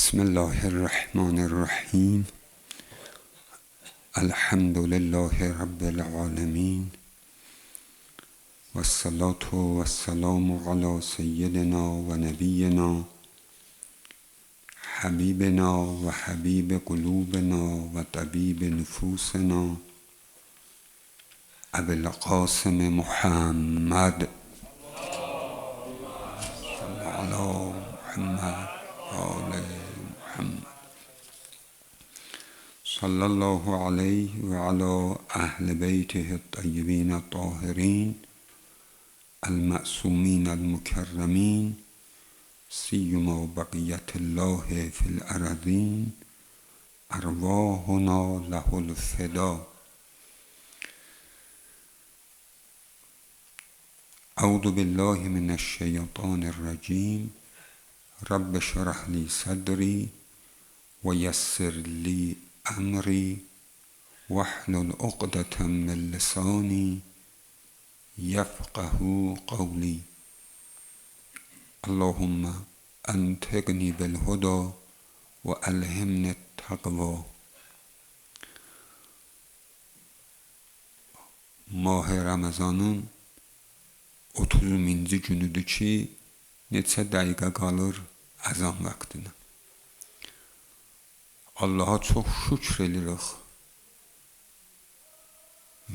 بسم الله الرحمن الرحیم. الحمد لله رب العالمین والصلاة والسلام علی سیدنا و نبینا حبیبنا و حبیب قلوبنا و طبیب نفوسنا ابی القاسم محمد صلی علی محمد آل محمد صلی الله علیه و علی اهل بیته الطیبین الطاهرین المعصومین المکرمین سیما بقیت الله فی الارضین ارواحنا له الفدا. اعوذ بالله من الشیطان الرجیم. رب اشرح لی صدری و یسر لی امری واحلل عقدة من لسانی یفقهوا قولی. اللهم انطقنی بالهدی و الهمنی التقوی. Mah Ramazanın 30-cu günüdür ki, neçə dəqiqə qalır əzan vaxtına. Allaha çox şükr edirik.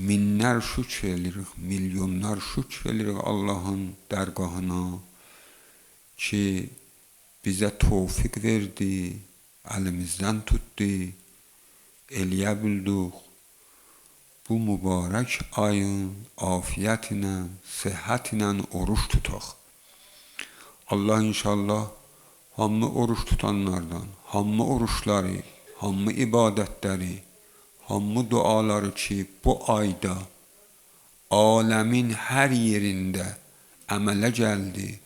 Minlər şükr edirik, milyonlar şükr edirik Allahın dərgahına ki, bizə tövfiq verdi, əlimizdən tutdu, eləyə bildik. Bu mübarək ayın afiyyət ilə, sıhhət ilə oruç tutaq. Allah inşallah hamı oruç tutanlardan, hamı oruçları, hamı ibadətləri, hamı duaları ki, bu ayda aləmin hər yerində əmələ gəldi,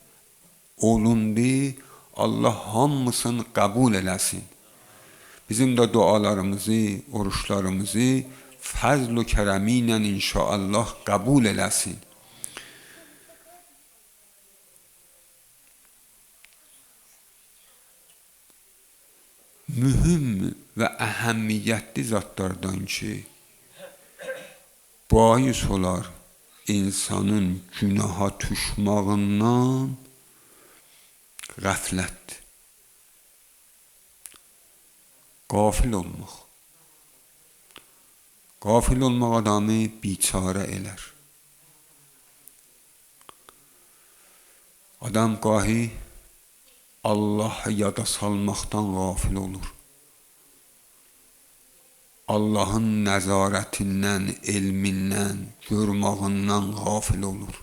olundu, Allah hamısını qəbul eləsin. Bizim də dualarımızı, oruçlarımızı fəzl-ü kərəmi ilə inşallah qəbul eləsin. Mühüm və əhəmiyyətli zatlardan ki, bais olar insanın günaha düşmağından qəflət, qafil olmaq. Qafil olmaq adamı biçarə elər. Adam qahi Allahı yada salmaqdan qafil olur. Allahın nəzarətindən, elmindən, görmağından qafil olur.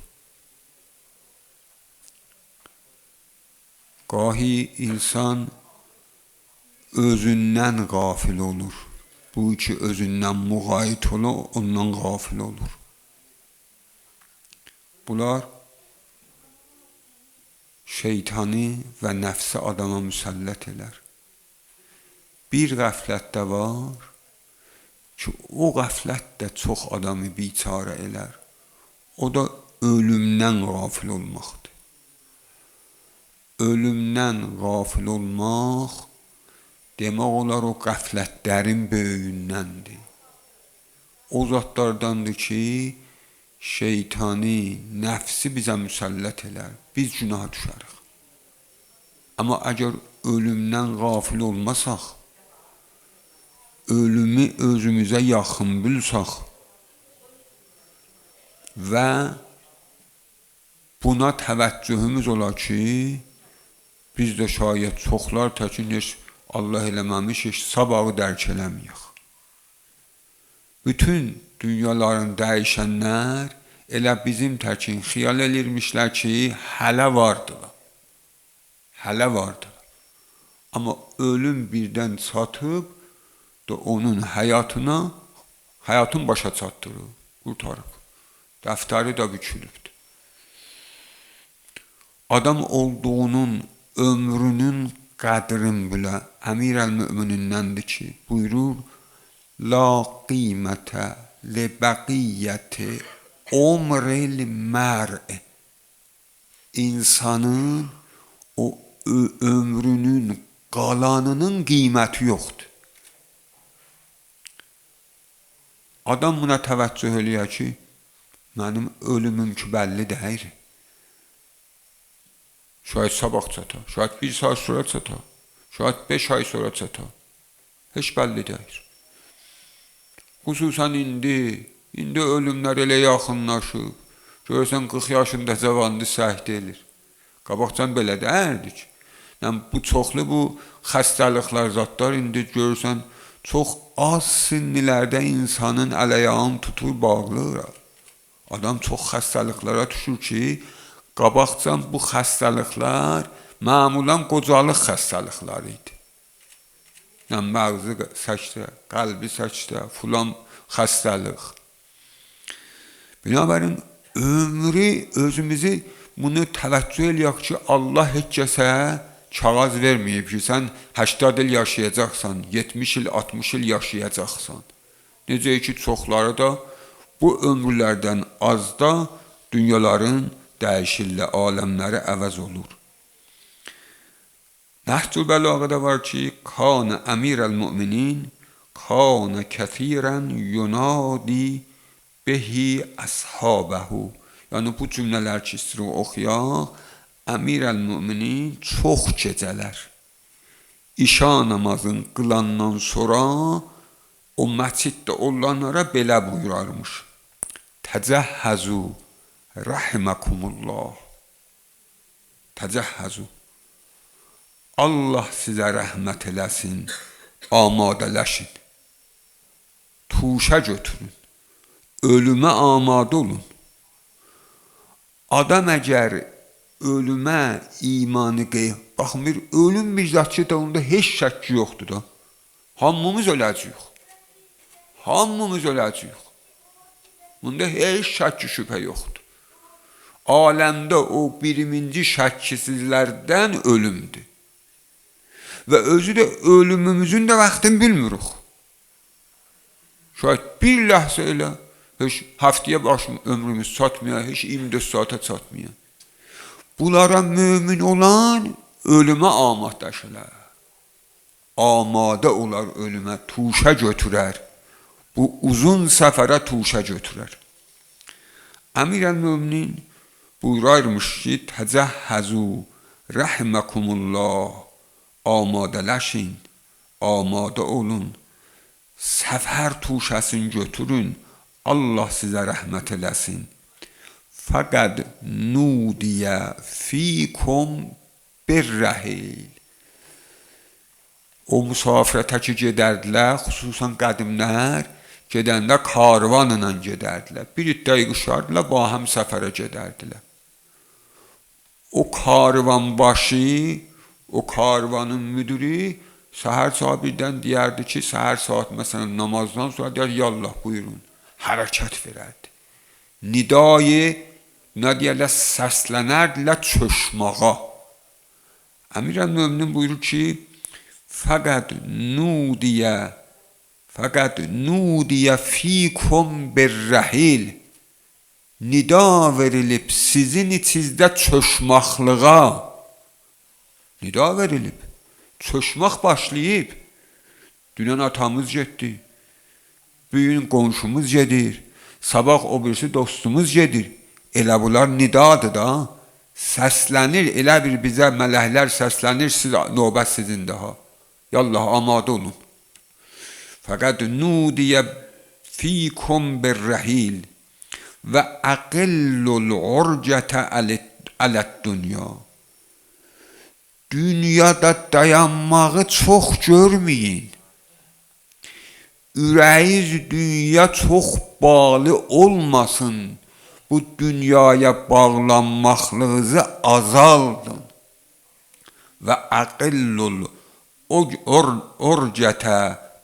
Qahi insan özündən qafil olur. Bu ki, özündən müğayit olur, ondan qafil olur. Bunlar şeytanı və nəfsi adama müsəllət elər. Bir qəflət də var ki, o qəflət də çox adamı biçarə elər. O da ölümdən qafil olmaqdır. Ölümdən qafil olmaq demək olar o qəflətlərin böyüyündəndir. O zatlardandır ki, şeytani, nəfsi bizə müsəllət elər, biz günaha düşərik. Amma əgər ölümdən qafil olmasaq, ölümü özümüzə yaxın bilsək və buna təvəccühümüz ola ki, biz də şayət çoxlar təkin heç Allah eləməmiş, heç sabahı dərk eləməyək. Bütün dünyaların dəyişənlər elə bizim təkin xiyal elirmişlər ki, hələ vardılar. Hələ vardılar. Amma ölüm birdən çatıb da onun həyatına, həyatın başa çatdırıb, qurtarıb. Dəftəri də bükülübdür. Adam olduğunun ömrünün qədrin bilə Əmir əl-Möminindəndir ki, buyurur, La qiymətə li bəqiyyəti umril mər'i. İnsanın o ömrünün Qalanının qiyməti yoxdur. Adam buna təvəccüh eləyə ki, mənim ölümüm ki bəlli deyil. Şayad sabah çata, şayad bir saat sonra çata, şayad 5 ay sonra çata. Heç bəlli deyil. Xüsusən indi ölümlər elə yaxınlaşıb. Görürsən 40 yaşında cavandı səhd edir. Qabaqcan belə deyərdik. Yəni, bu çoxlu bu xəstəliklər zatlar indi görürsən çox az sinnilərdə insanın əl-ayağını tutur, bağlayır. Adam çox xəstəliklərə düşür ki, qabaqcan bu xəstəliklər məmulən qocalıq xəstəlikləri idi. Yəni, məğzi səkdə, qəlbi səkdə, filan xəstəlik. Binabərin, ömrü özümüzü bunu təvəccüh eləyək ki, Allah heç kəsə kağız verməyib ki, sən 80 il yaşayacaqsan, 70 il, 60 il yaşayacaqsan. Necə ki, çoxları da bu ömürlərdən azda dünyaların dəyişirlə, aləmləri əvəz olur. Nəhcül Bəlağədə var ki, Kânə əmirəl müminin, kânə kəthirən yunadi behi əshabəhu. Yəni, bu cümlələr ki, istəyirik oxuyaq, Əmirəl müminin çox gecələr işa namazın qılandan sonra o məsciddə olanlara belə buyurarmış. Təcəhəzu rahiməkumullah. Təcəhəzu. Allah sizə rəhmət eləsin, amadələşin. Tuşa götürün. Ölümə amadə olun. Adam əgər ölümə imanı qeyb, baxın bir ölüm bir zat ki, onda heç şəkki yoxdur da. Hamımız öləcəyik. Hamımız öləcəyik. Bunda heç şəkki şübhə yoxdur. Aləmdə o birinci şəkkisizlərdən ölümdür. Və özü də ölümümüzün də vaxtını bilmirik. Şayad bir ləhzə elə, heç həftəyə başım ömrümüz çatmıyor, heç 24 saata çatmıyor. Bunlara mümin olan ölümə amadəşələr. Amadə olar ölümə, tuşa götürər. Bu uzun səfərə tuşa götürər. Əmir əl-Müminin buyurarmış ki, təcəhəzu rəhməkumullah, amadələşin, amadə olun, səfər tuşəsini götürün, Allah sizə rəhmət eləsin. Fəqəd nudiyə fikum birrəhil. O müsafirətə ki gedərdilər, xüsusən qədimlər, gedəndə karvanla gedərdilər. Bir iddə yığışardılar, bahəm səfərə gedərdilər. O karvan başı, o karvanın müdürü səhər saat birdən deyərdi ki, səhər saat məsələn namazdan sonra deyər, yallah buyurun, hərəkət verərdi. Nidayı, nə deyərlər, səslənərdilər çöşmağa. Əmir əl-Möminin buyurur ki, fəqəd nudiyə fikum birrəhil. Nida verilib sizin içinizdə çöşmaqlığa. Nida verilib. Çöşmaq başlayıb. Dünən atamız getdi. Bugün qonşumuz gedir. Sabah o birisi dostumuz gedir. Elə bunlar nidadır da. Səslənir, elə bir bizə mələklər səslənir, siz, növbət sizin daha. Yallah, amadə olun. Fəqəd nudiyə fikum birrəhil və əqillul urcətə ələd dünya. Dünyada dayanmağı çox görməyin. Ürəyiz dünya çox bağlı olmasın. Bu dünyaya bağlanmaqlığınızı azaldın. Və əqillul urcətə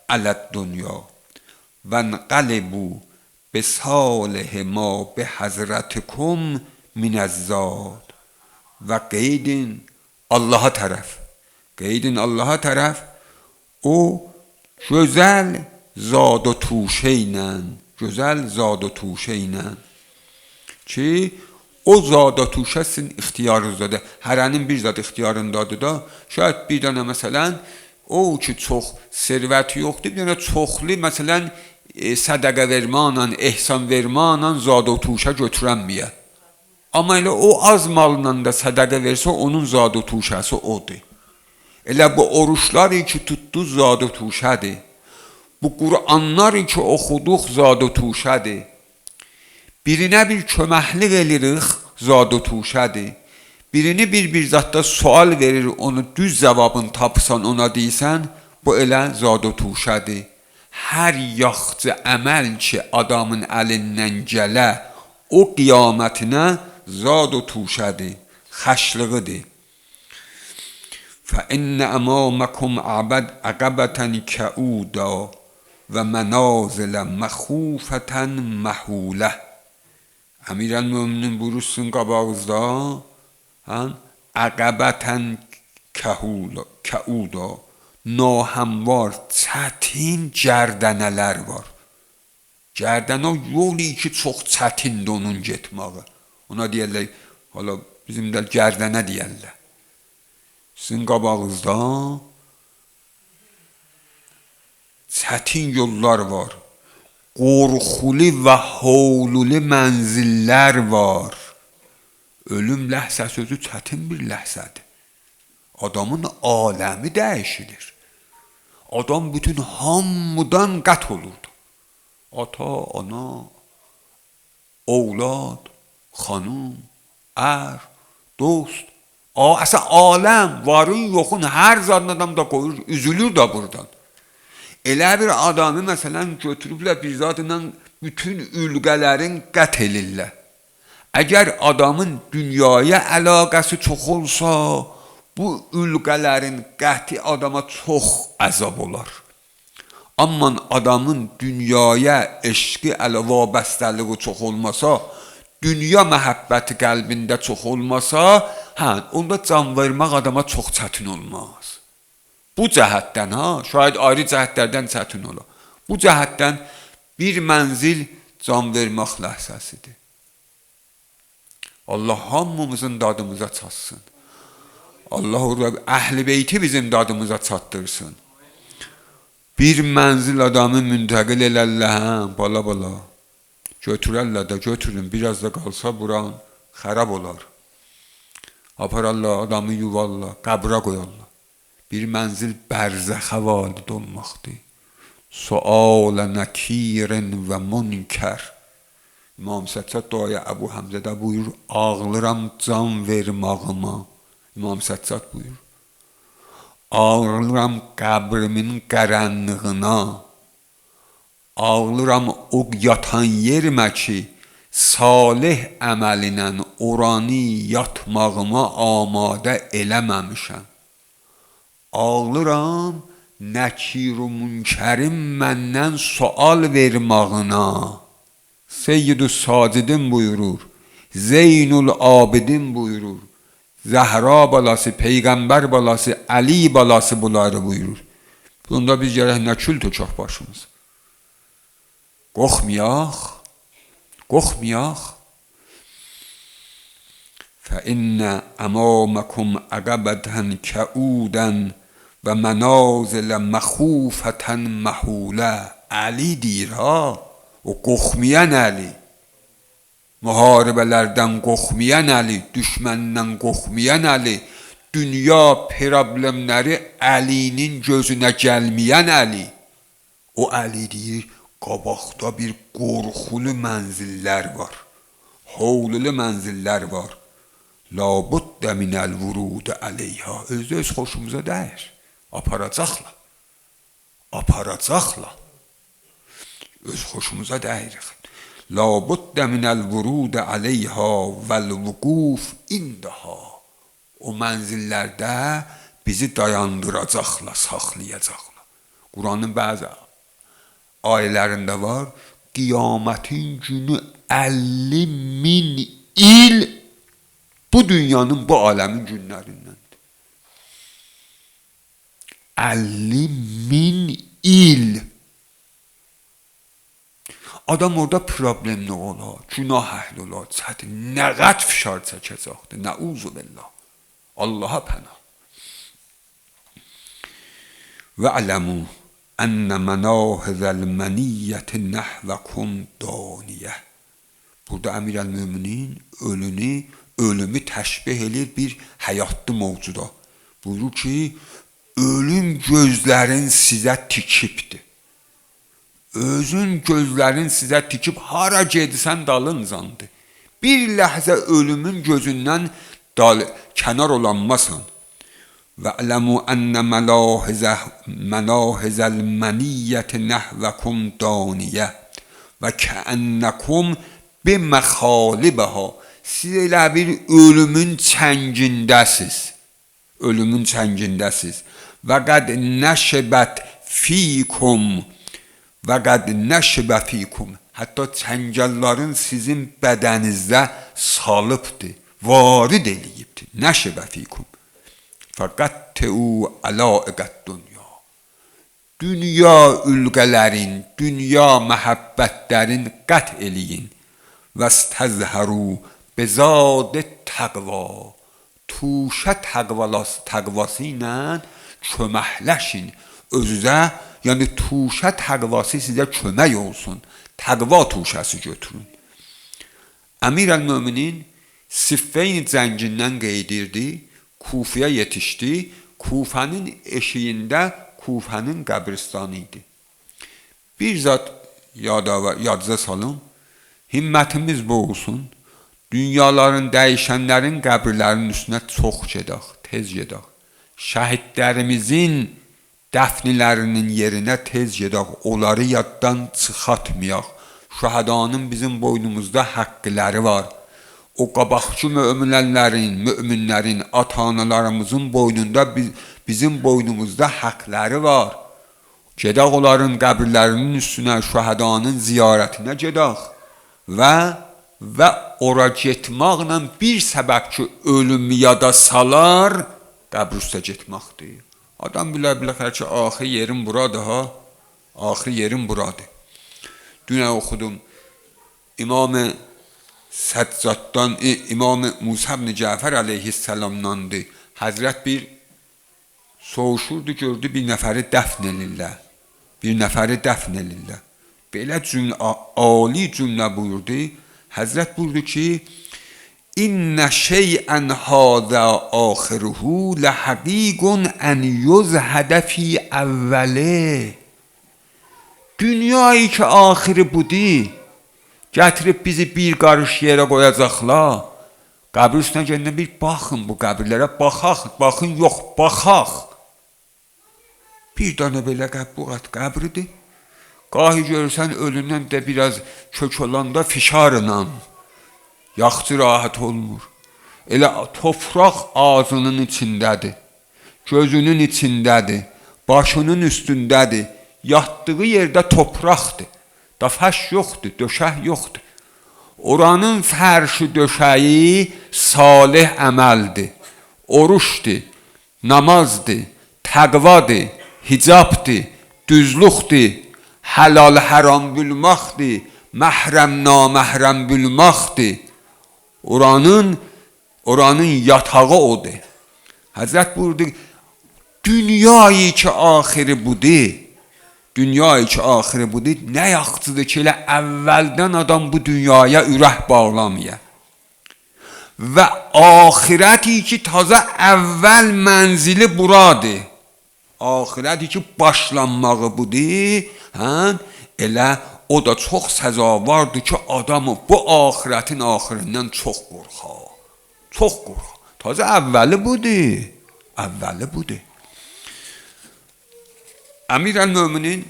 ələd dünya və nqəlibu bisalih ma bihəzrətikum minəzzad. Və qeydin Allaha tərəf, qeydin Allaha tərəf o gözəl zad و tuşə ilə, gözəl zad و tuşə ilə ki, O zada tuşə sizin ixtiyarınızdadır. Hərənin bir zad ixtiyarındadır da. Şayad bir dənə məsələn, o ki çox servəti yoxdur, bir dənə çoxlu məsələn sədəqə verməklə, ehsan verməklə zada tuşə götürənməyə. Amma elə o az malla da sədəqə versə, onun zada tuşəsi odur. Elə bu oruçlar ki tutdu zada tuşədir. Bu Qur'anlar ki oxuduq zada tuşədir. Birinə bir köməklik eləyirik, zad-ı tuşədir. Birini bir zadda sual verir, onu düz cavabını tapsan, ona deyirsən, bu elə zad-ı tuşədir. Hər yaxçı əməl ki adamın əlindən gələ, o qiyamətinə zad-ı tuşədir, xəşlığıdır. فَاِنَّ أَمَامَكُمْ عَقَبَةً كَعُودًا وَمَنَازِلَ مَخُوفَةً مَحُولَةً. Əmirəl-Möminin buyurur sizin qabağınızda əqəbətən kəuda, nahəmvar, çətin gərdənələr var. Gərdənə yol ki, çox çətindir onun getməyi. Ona deyərlər, hala bizim də gərdənə deyərlər. Sizin qabağınızda çətin yollar var. Qorxulu və hovlulu mənzillər var. Ölüm ləhzəsi özü çətin bir ləhzədir. Adamın aləmi dəyişilir. Adam bütün hamıdan qət olurdu. Ata, ana, ovlad, xanım, ər, dost. Əslən aləm, varın, yoxun, hər zadın adam da qoyur, üzülür də buradan. Elə bir adamı məsələn götürüblər bir zadla bütün ülqələrin qət elirlər. Əgər adamın dünyaya əlaqəsi çox olsa, bu ülqələrin qəti adama çox əzab olar. Amma adamın dünyaya eşqi vabəstəliyi çox olmasa, dünya məhəbbəti qəlbində çox olmasa, onda can vermək adama çox çətin olmaz. Bu cəhətdən, şayad ayrı cəhətlərdən çətin olar. Bu cəhətdən bir mənzil can vermək ləhzəsidir. Allah hamımızın dadımıza çatsın. Allah əhl-i beyti bizim dadımıza çatdırsın. Bir mənzil adamı müntəqil elələr, bala bala. Götürərlər də götürün, biraz da qalsa buran xərab olar. Apararlar, adamı yuvarlar, qəbrə qoyarlar. Bir mənzil bərzəxə valid olmaqdır. Sualə nəkirin və münkər. İmam Səccad duaya Əbu Həmzədə buyurur, ağlıram can vermağıma. İmam Səccad buyurur, ağlıram qəbrimin qərənlığına. Ağlıram o yatan yerimə ki, salih əməlinə oranı yatmağıma amadə eləməmişəm. Ağlıram nəkir-u münkərin məndən sual vermağına. Seyyid-ü Sacidin buyurur, Zeynul Abidin buyurur, Zəhra balası, Peyğəmbər balası, Əli balası bunları buyurur. Bunda biz gərək nə kül tökək başımız. Qorxmayaq, qorxmayaq. فَاِنَّ أَمَامَكُمْ عَقَبَةً كَعُودًا وَمَنَازِلَ مَخُوفَةً مَحُولَةً. Əli deyir ha, o qorxmayan Əli, müharibələrdən qorxmayan Əli, düşməndən qorxmayan Əli, dünya problemləri Əlinin gözünə gəlməyən Əli. O Əli deyir, qabaqda bir qorxulu mənzillər var, hovlulu mənzillər var. Labuddə minəl vurudu əleyha. Özü öz xoşumuza dəyir. Aparacaqlar. Aparacaqlar. Öz xoşumuza dəyirik. Labuddə minəl vurudu əleyha vəl vüquf indaha. O mənzillərdə bizi dayandıracaqlar, saxlayacaqlar. Quranın bəzi ayələrində var, qiyamətin günü 50 min il bu dünyanın, bu aləmin günlərindəndir. 50 min il. Adam orada problemli olar, günah əhli olar, çətin, nə qədər fişar çəkəcəkdir. Nəuzu billah. Allaha pənah. Və ələmu ənə mənahizəl məniyyəti nəhvəkum daniyə. Burada Əmir əl-Müminin ölümü təşbih edir bir həyatlı mövcuda. Buyurur ki, ölüm gözlərin sizə tikibdir. Özün gözlərin sizə tikib, hara gedirsən dalıncandır. Bir ləhzə ölümün gözündən kənar olanmasan. Və ələmu ənə məlahizəl məniyyəti nəhvəkum daniyə və kəənnəkum biməxalibəhə. Siz elə bir ölümün çəngindəsiz. Ölümün çəngindəsiz. Və qəd nəşəbət fikum. Və qəd nəşəbə fikum. Hətta çəngəllərin sizin bədənizdə salıbdır, varid eləyibdir. Nəşəbə fikum. Fəqəttəu əlaiqət dünya. Dünya ülqələrin, dünya məhəbbətlərin qət eləyin. Və stəzhəru bezad təqva. Tuşə təqvası ilə köməkləşin özünüzə, yəni tuşə təqvası sizə kömək olsun. Təqva tuşəsi götürün. Əmir əl-Möminin Siffeyn cəngindən qeydirdi, Kufiyə yetişdi. Kufənin eşiyində Kufənin qəbristanı idi. Bir zat yadınıza salın, himmətimiz bu olsun. Dünyaların, dəyişənlərin qəbirlərinin üstünə çox gedək, tez gedək. Şəhidlərimizin dəfnilərinin yerinə tez gedək, onları yaddan çıxartmayaq. Şühədanın bizim boynumuzda haqqları var. O qabaqçı möminlərin, ata-analarımızın boynunda, bizim boynumuzda haqqları var. Gedək onların qəbirlərinin üstünə, şühədanın ziyarətinə gedək və ora getməklə bir səbəb ki, ölümü yada salar, qəbir üstə getməkdir. Adam bilə-bilə ki, axir yerim buradır ha, axir yerim buradır. Dünən oxudum, İmam-ı Səccaddan, İmam-ı Musa ibn Cəfər əleyhissalamdandır. Həzrət bir soğuşurdu, gördü bir nəfəri dəfn elirlər. Bir nəfəri dəfn elirlər. Belə cümlə, ali cümlə buyurdu. Həzrət buyurdu ki, İnnə şeyən hâzə axiruhu ləhəqiqun ən yuzhədə fi əvvəli. Dünyayı ki axiri budur, gətirib bizi bir qarış yerə qoyacaqlar. Qəbir üstünə gedəndə bir baxın bu qəbirlərə, baxaq, baxın yox, baxaq. Bir dənə belə bu qəbridir. Qahi görürsən ölündən də biraz kök olanda fişarla, yaxçı rahat olmur. Elə torpaq ağzının içindədir, gözünün içindədir, başının üstündədir. Yatdığı yerdə torpaqdır. Da fəş yoxdur, döşək yoxdur. Oranın fərşi döşəyi salih əməldir, oruçdur, namazdır, təqvadır, hicabdır, düzlükdür, halal haram bilməkdir, məhrəm naməhrəm bilməkdir. Oranın yatağı odur. Həzrət buyurdu, dünyayı ki axiri budur, dünyayı ki axiri budur, nə yaxşıdır ki elə əvvəldən adam bu dünyaya ürək bağlamaya. Və axirəti ki taza əvvəl mənzili buradır. Axirəti ki başlanmağı budur, hə? Elə o da çox səzavardır ki adamı bu axirətin axirindən çox qorxa. Çox qorxa. Taza əvvəli budur. Əvvəli budur. Əmir əl-Möminin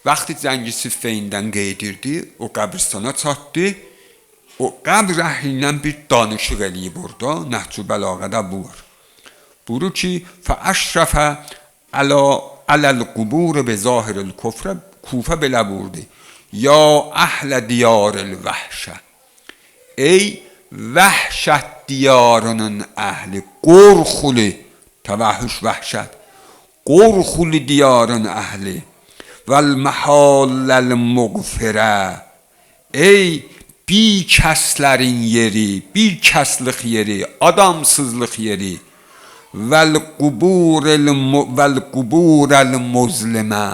vaxtı cəngi Siffeyndən qeydirdi, o qəbristana çatdı. O qəbr əhlindən bir danışıq eləyib orada, Nəhcü Bəlağədə bu var. Buyurur ki, fəəşrəfə ələl-qubur bi zahiril-kufrə, Kufə belə buyurdu. Ya əhlə diyaril vəhşə, ey vəhşət diyarının əhli, qorxulu, təvəhhüş vəhşət, qorxulu diyarın əhli, vəl məhalləl müğfirə, Ey bir kəslərin yeri, bir kəslik yeri, adamsızlıq yeri. Vəl quburel muzlimə.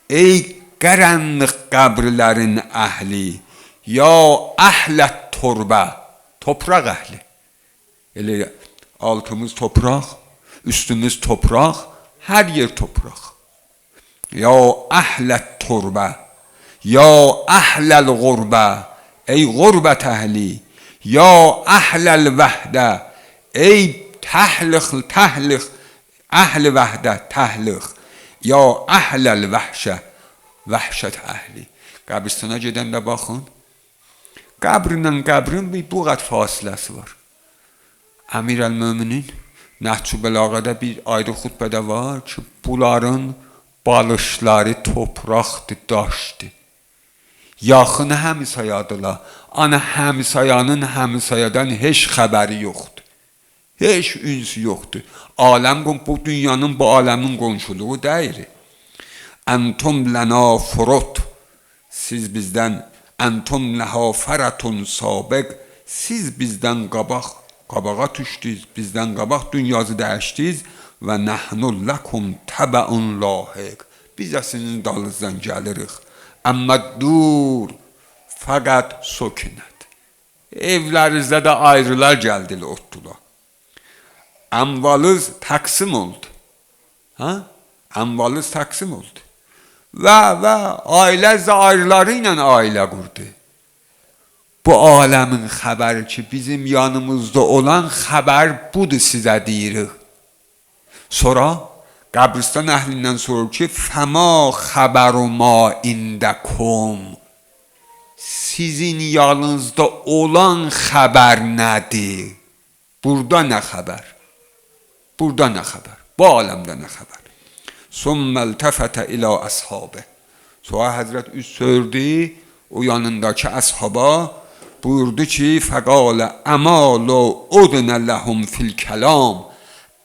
Ey qaranlıq qəbirlərin əhli, ya əhlət torbə, torpaq əhli. Elə altımız torpaq, üstümüz torpaq, hər yer torpaq. Ya əhlət torbə, ya əhləl qurbə, ey qurbət əhli, ya əhləl vəhdə, ey təhlix, təhlix, əhli vəhdə, təhlix, ya əhləl vəhşə, vəhşət əhli. Qəbristana gedəndə baxın, qəbrinlə qəbrin bir bu qədər fasiləsi var. Əmir əl-Möminin Nəhcü Bəlağədə bir ayrı xutbədə var ki, bunların balışları torpaqdır, daşdır. Yaxını həmsayadılar. Ana həmsayanın həmsayadan heç xəbəri yoxdur. Heç ünsü yoxdur. Aləm, bu dünyanın, bu aləmin qonşuluğu deyil. Entum lana furut. Siz bizdən, entum leha feratun sabiq. Siz bizdən qabağa düşdünüz, bizdən qabaq dünyası dəyişdiniz və nəhnu lekum təbəun lahiq. Biz də sizin dalınızdan gəlirik. Amma dur, fəqət sokinət. Evlərinizdə də ayrılar gəldilər, otdular. Əmvalınız təqsim oldu. Ha? Əmvalınız təqsim oldu. Və ailəz də ayrıları ilə ailə qurdu. Bu aləmin xəbəri ki, bizim yanımızda olan xəbər budur sizə deyirik. Sonra qəbristan əhlindən sorur ki, fəma xəbəru ma indəkum. Sizin yanınızda olan xəbər nədir? Burada nə xəbər? Burada nə xəbər? Bu aləmdə nə xəbər? Summəl təfətə ilə əshabə. Sonra Həzrət üz sördü, o yanındakı əshaba buyurdu ki, fəqalə əma lo udnə ləhum fil kəlam.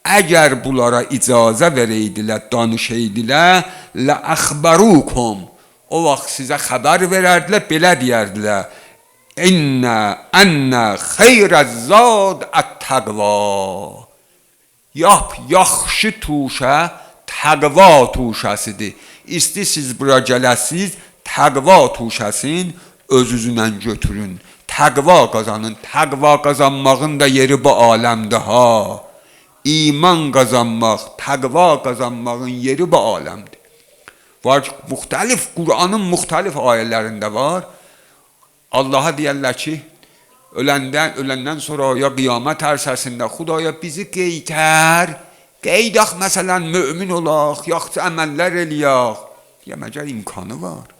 Əgər bunlara icazə verəydilər, danışaydilər, lə əxbərukum. O vaxt sizə xəbər verərdilər, belə deyərdilər. İnnə ənə xeyrəz zad ət-təqva. Yap, yaxşı tuşə təqva tuşəsidir. İstəyirsiniz bura gələsiniz, təqva tuşəsini öz-özünə götürün. Təqva qazanın. Təqva qazanmağın da yeri bu aləmdir ha. İman qazanmaq, təqva qazanmağın yeri bu aləmdir. Var ki, müxtəlif, Qur'anın müxtəlif ayələrində var. Allaha deyərlər ki, öləndən sonra ya qiyamət ərsəsində Xudaya bizi qeytər, qeydaq məsələn mömin olaq, yaxşı əməllər eləyək. Ya məgər imkanı var?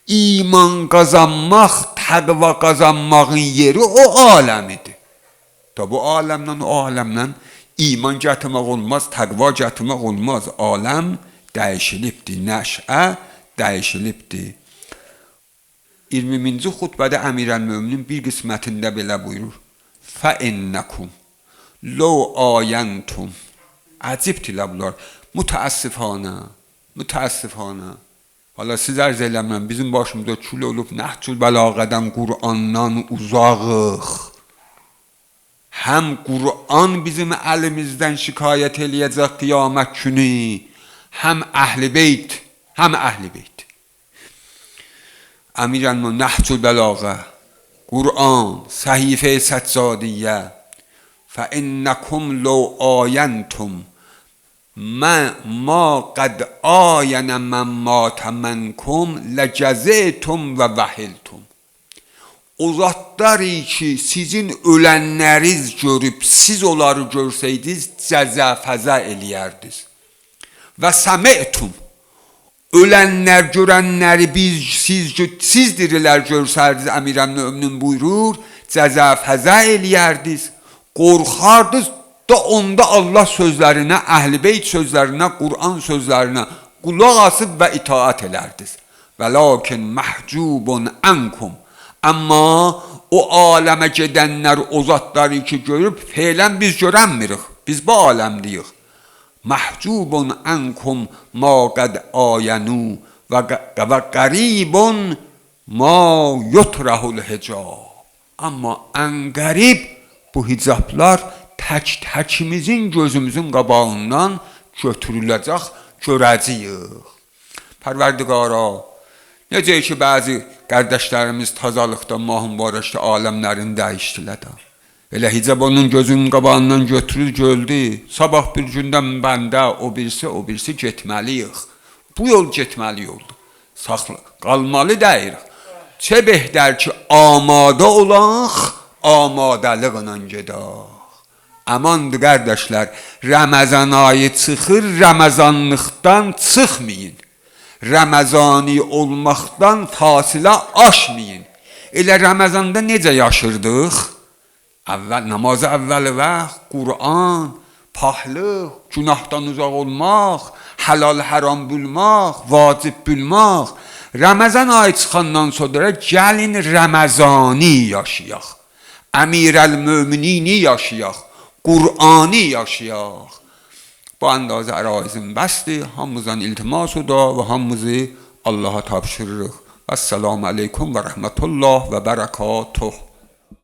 İman qazanmaq, təqva qazanmağın yeri o aləmidir. Da bu aləmdən, o aləmdən iman gətirmək olmaz, təqva gətirmək olmaz. Aləm dəyişilibdir, nəşə dəyişilibdir. 20-ci xutbədə Əmir əl-Möminin bir qismətində belə buyurur. Fəinnəkum lo ayəntum. Əcibdirlər bunlar. Mütəəssifanə, mütəəssifanə. Hala siz ərz eləmirəm, bizim başımıza kül olub, Nəhcül Bəlağədən, Qur'andan uzağıq. Həm Qur'an bizim əlimizdən şikayət eləyəcək qiyamət günü, həm əhl-i beyt, həm əhl-i beyt. Əmir əl-Möminin Nəhcül Bəlağə, Qur'an, Səhifə-i Səccadiyyə, fəinnəkum lo ayəntum ma qad ayənə mən matə mənkum ləcəzətum və vəhiltum. O zatlar ki, sizin ölənləriniz görüb, siz onları görsəydiniz, cəzə fəzə eləyərdiniz. Və səmi'tum, ölənlər görənləri biz, siz dirilər görsərdiniz, Əmir əl-Möminin buyurur, cəzə fəzə eləyərdiniz, qorxardınız da onda Allah sözlərinə, Əhl-i Beyt sözlərinə, Qur'an sözlərinə qulaq asıb və itaat elərdiniz. Və lakin məhcubun ənkum. Amma o aləmə gedənlər, o zatları ki görüb, feylən biz görənmirik. Biz bu aləmdəyik. Məhcubun ənkum ma qəd ayənu və qaribun Ma yutrahul hicab. Amma ən qərib bu hicablar tək-təkimizin gözümüzün qabağından götürüləcək, görəcəyik. Pərverdigara, necə ki bəzi qardaşlarımız tazalıqda mah mübarəkdə aləmlərini dəyişdilər də. Elə hicab onun gözünün qabağından götürür, gördü. Sabah bir gündən bəndə o birisi, o birisi getməliyik. Bu yol getməli yoldur. Saxla, qalmalı deyirik. Çə behdər ki, amadə olaq, amadəliqlə gedək. Amandır qardaşlar, Ramazan ayı çıxır, Ramazanlıqdan çıxmayın. Ramazani olmaqdan fasilə aşmayın. Elə Ramazanda necə yaşırdıq? Əvvəl namazı əvvəl vaxt, Quran, pahlıq, günahdan uzaq olmaq, halal haram bilmək, vacib bilmək. Ramazan ayı çıxandan sonra gəlin Ramazani yaşayaq. Əmirəl-möminini yaşayaq. Qur'ani yaşayaq. Bu andazə əraizim bəsdir. Hamımızdan iltimas da və hamımızı Allaha tapşırırıq. Vəssalamu aleykum və rəhmətullah və bərəkatuh.